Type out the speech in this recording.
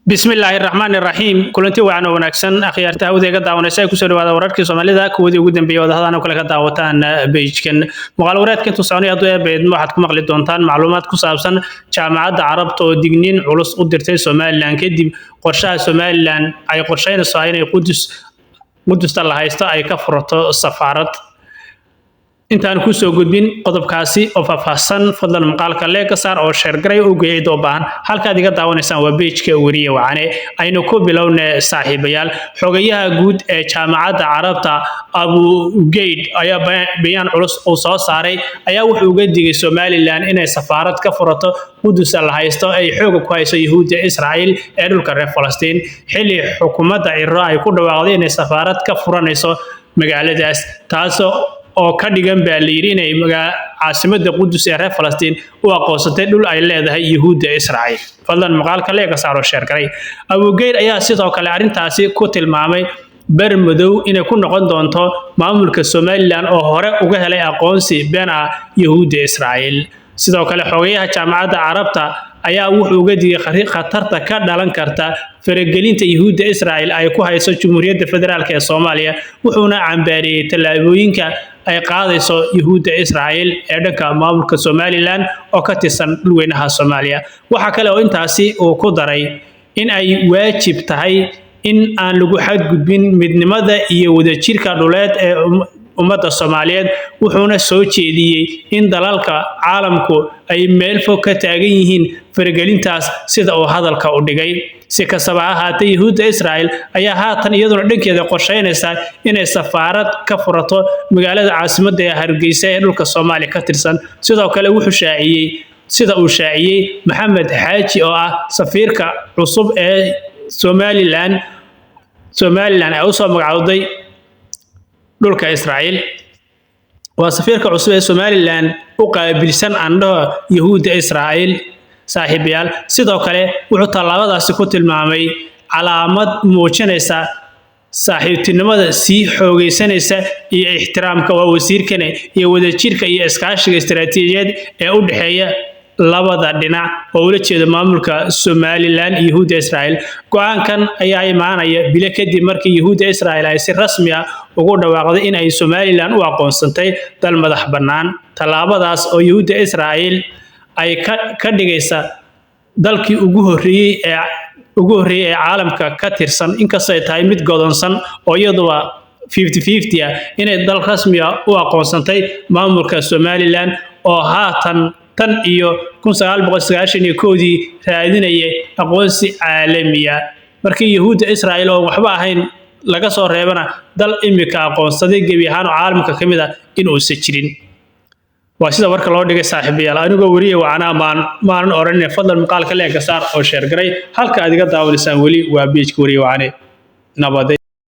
Bismillaahi raxmaani raxiim. Kulanti wacan oo wanaagsan, akhyaarta hawada iga daawanaysa, ay kusoo dhawaada wararkii Soomaalida kuwadii ugu dambeeyay wadahadaan oo kale ka daawataan page-kan. Muuqaal wareedka intuu soconay hadduu Eebbe idmo waxaad ku maqli doontaan macluumaad ku saabsan Jaamacadda Carabta oo digniin culus u dirtay Somaliland kadib qorshaha Somaliland ay qorsheynayso inay Qudus, Qudusta la haysto, ay ka furato safaarad. Intaan kusoo gudbin qodobkaasi oo faahfaahsan, fadlan muuqaalka like saar oo share garay oo geeyay doo baahan. Halkaad iga daawanaysaan waa page-ka Weriye Wacane. Aynu ku bilowne, saaxiibayaal. Xogayaha guud ee Jaamacadda Carabta, Abu Geyd, ayaa bayaan culus uu soo saaray ayaa wuxuu uga digay Somaliland inay safaarad ka furato Qudusa la haysto ay xooga ku hayso Yahuudda Israa'iil ee dhulka reer Falastiin, xilli xukuumadda Ciro ay ku dhawaaqday inay safaarad ka furanayso magaaladaas, taasoo oo ka dhigan baa la yidhi inay caasimadda Qudus ee reer Falastiin u aqoonsatay dhul ay leedahay Yahuudda Israa'iil. Fadlan muuqaalka like saaro, share garay. Abugeyd ayaa sidoo kale arrintaasi ku tilmaamay bar madow inay ku noqon doonto maamulka Somaliland oo hore uga helay aqoonsi been ah Yahuudda Israa'iil. Sidoo kale xogayaha Jaamacadda Carabta ayaa wuxuu uga digay khatarta ka dhalan karta faragelinta Yahuudda Israa'iil ay ku hayso Jamhuuriyadda Federaalk ee Soomaaliya, wuxuuna cambaareeyey tallaabooyinka ay qaadayso Yahuudda Israa'iil ee dhanka maamulka Somaliland oo ka tirsan dhulweynaha Soomaaliya. Waxa kale oo intaasi uu ku daray in ay waajib tahay in aan lagu xadgudbin midnimada iyo wadajirka dhuleed ee ummadda Soomaaliyeed, wuxuuna soo jeediyey in dalalka caalamku ay meel fog ka taagan yihiin faragelintaas, sida uu hadalka u dhigay. Si kastaba ha ahaatee, Yahuudda Israa'iil ayaa haatan iyaduna dhankeeda qorsheynaysa inay safaarad ka furato magaalada caasimadda ee Hargeysa ee dhulka Soomaaliya ka tirsan. Sidoo kale wuxuu shaaciyey, sida uu shaaciyey Maxamed Xaaji oo ah safiirka cusub ee Somaliland ay usoo magacowday dhulka Israa'iil, waa safiirka cusub ee Somaliland u qaabilsan andhaha Yahuudda Israa'iil, saaxiibayaal. Sidoo kale wuxuu tallaabadaasi ku tilmaamay calaamad muujinaysa saaxiibtinimada sii xoogaysanaysa iyo ixtiraamka, waa wasiirkane, iyo wadajirka iyo iskaashiga istaraatiijiyadeed ee u dhexeeya labada dhinac, oo ula jeeda maamulka Somaliland iyo Yahuudda Israa'iil. Go'aankan ayaa imaanaya bilo kadib markii Yahuudda Israa'iil ay si rasmi ah ugu dhawaaqday in ay Somaliland u aqoonsatay dal madax bannaan, tallaabadaas oo Yahuudda Israa'iil ay ka dhigaysa dalkii ugu horreeyey ee caalamka ka tirsan, inkastoo ay tahay mid godonsan oo iyaduba 50-50 ah, inay dal rasmi ah u aqoonsatay maamulka Somaliland oo haatan tan iyo 1991-dii raadinayay aqoonsi caalamiya. Markii Yahuudda Israa'iil oo waxba ahayn laga soo reebana, dal imika aqoonsaday gebi ahaan oo caalamka ka mid ah in uusan jirin, waa sida warka loo dhigay, saaxiibayaal. Anigoo Weriye Wacanaa maan maanan odhanine, fadlan muuqaalka like saar oo share garay. Halka aad iga daawanaysaan weli waa page-ka Weriye Wacane. Nabade.